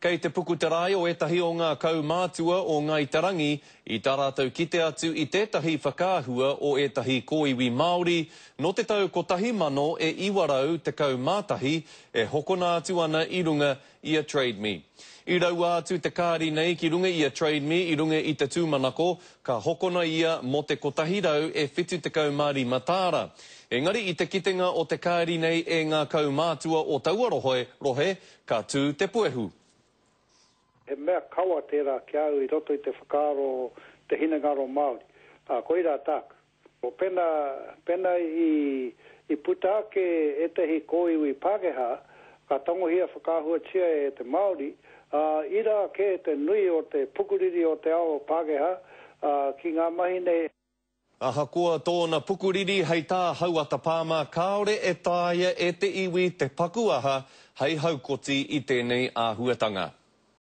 Kei te puku te rae o ētahi o ngā kaumātua o Ngāi Te Rangi i tā rātou kite atu i tētahi whakaahua o ētahi kōiwi Māori nō te tau 1911 e hokona atu ana i runga i a Trade Me. I raua atu te kāri nei ki runga i a Trade Me i runga i te tūmanako ka hokona ia mō te 175 tāra. Engari i te kitenga o te kāri nei e ngā kaumātua o taua rohe, rohe, ka tū te puehu. He mea kawa tērā ki a au i roto i te whakaaro o te hinengaro Māori. Ā, koirā tāku. Pena, pena i, i puta ake ētehi kōiwi Pākehā, ka tangohia whakaahuatia e te Māori, ā, irā kē te nui o te pukuriri o te ao Pākehā, ā, ki ngā mahi nei. Ahakoa tōna pukuriri hei tā Hauata Pāma kāore e taea e te iwi te paku aha hei haukoti i tēnei āhuatanga.